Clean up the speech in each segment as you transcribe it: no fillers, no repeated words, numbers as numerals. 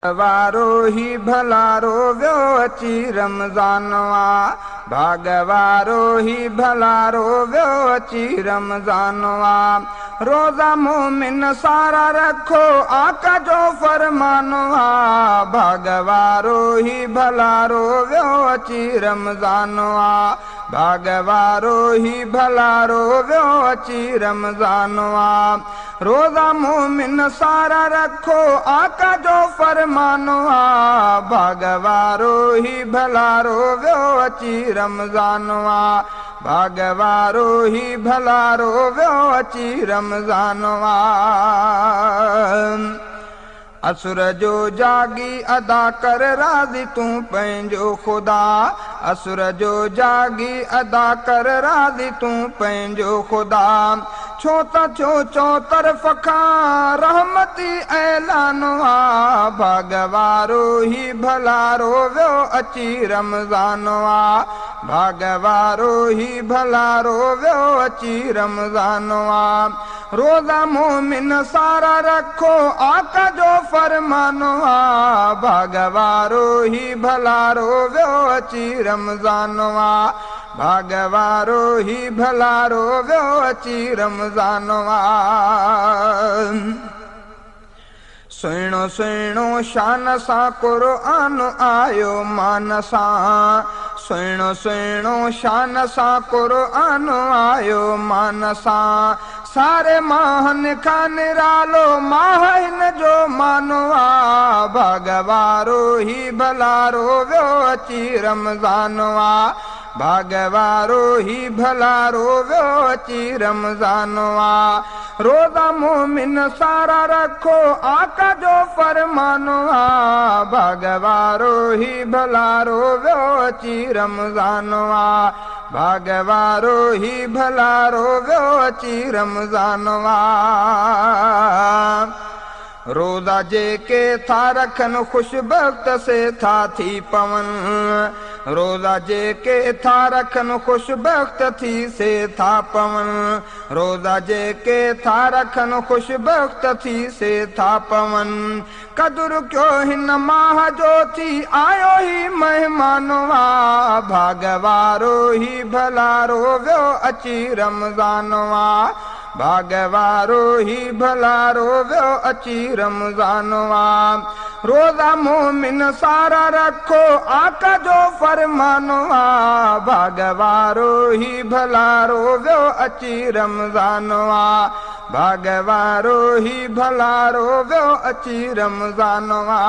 वारो ही भलारो वियो अची रमज़ान आ, भाग वारो ही भलारो वियो अची रमज़ान आ। रोज़ा मोमिन सारा रखो आका जो फरमान आ, भाग वारो ही भलारो वियो अची रमज़ान आ, भाग वारो ही भलारो वियो अची रमज़ान आ। रोज़ा मोमिन सारा रखो आका जो फरमान आ, भाग वारो ही भलारो वियो अची रमज़ान आ, भाग वारो ही भलारो वियो अची रमज़ान आ। असुर जो जागी अदा कर राज़ी तूं पंहिंजो ख़ुदा, असुर जो जागी अदा कर राज़ी तूं पंहिंजो ख़ुदा। छो त थियो चौतरफ़ खां रहमती ऐलान आ, भाग वारो ही भलारो वियो अची रमज़ान आ, भाग वारो ही भलारो वियो अची रमज़ान आ। रोज़ा मोमिन सारा रखो आका जो फरमान आ, भाग वारो ही भलारो वियो अची रमज़ान आ, भाग वारो ही भलारो वियो अची रमज़ान आ। सुहिणो सुहिणो शान सां क़ुर्आन आयो मान सां, सुहिणो सुहिणो शान सां क़ुर्आन आयो मान सां। सारे माहन खां निरालो माह हिन जो मानो आ, भाग वारो ही भलारो वियो अची रमज़ान आ, भाग वारो ही भलारो वियो अची रमज़ान आ। रोज़ा मोमिन सारा रखो आका जो फरमान आ, भाग वारो ही भलारो वियो अची रमज़ान आ, भाग वारो ही भलारो वियो अची रमज़ान आ। रोज़ा जेके था रखनि ख़ुशबख़्त से था थी पवनि, रोज़ा जेके था रखनि ख़ुशबख़्त थी से था पवनि, रोज़ा जेके था रखनि ख़ुशबख़्त थी से था पवनि। कदुरु कयो हिन माह जो थी आयो ही महिमान आ, भाग वारो ही भलारो वियो अची रमज़ान आ, भाग वारो ही भलारो वियो अची रमज़ान आ। रोज़ा मोमिन सारा रखो आका जो फरमान आ, भाग वारो ही भलारो वियो अची रमज़ान आ, भाग वारो ही भलारो वियो अची रमज़ान आ।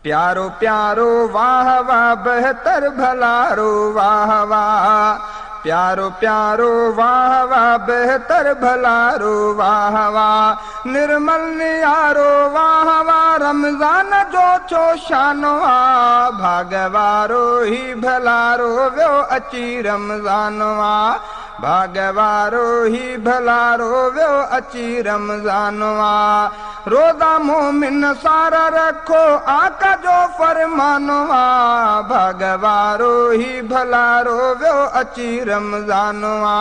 प्यारो प्यारो वाह वाह बेहतर भलारो वाह वाह, प्यारो प्यारो वाह वाह बेहतर भलारो वाह वाह, निर्मल नियारो वाह वाह रमज़ान जो छो शान आ, भाग वारो ही भलारो वियो अची रमज़ान आ, भाग वारो ही भलारो वियो अची रमज़ान आ। रोज़ा मोमिन सारा रखो आका जो फरमान आ, भाग वारो ही भलारो वियो अची रमज़ान आ,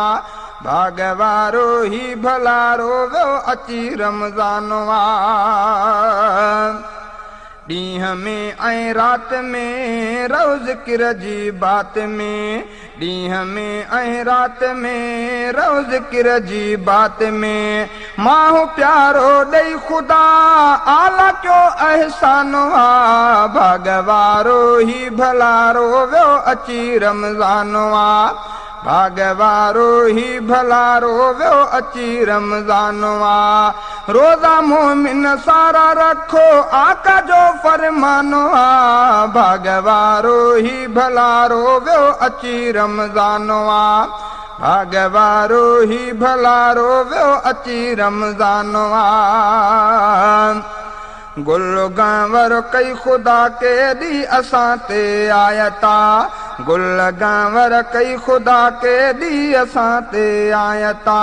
भाग वारो ही भलारो वियो अची रमज़ान आ। ॾींहं में ऐं राति में रहो ज़िक्र जी बात में, ॾींहं में ऐं राति में रहो ज़िक्र जी बात में। माहू प्यारो ॾेई ख़ुदा आला कयो अहसान आ, भाग वारो ही भलारो वियो अची रमज़ान आ, भाग वारो ही भलारो वियो अची रमज़ान आ। रोज़ा मोमिन सारा रखो आका जो फरमान आ, भाग वारो ही भलारो वियो अची रमज़ान आ, भाग वारो ही भलारो वियो अची रमज़ान आ। गुल गांवर कई ख़ुदा केॾी असां ते आयता, गुल गांवर कई ख़ुदा केॾी असां ते आयता।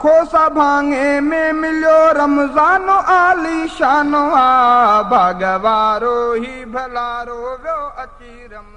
खोसा भाङे में मिलियो रमज़ान आलीशान आ, भाग वारो ही भलारो वियो अची रमज़ान।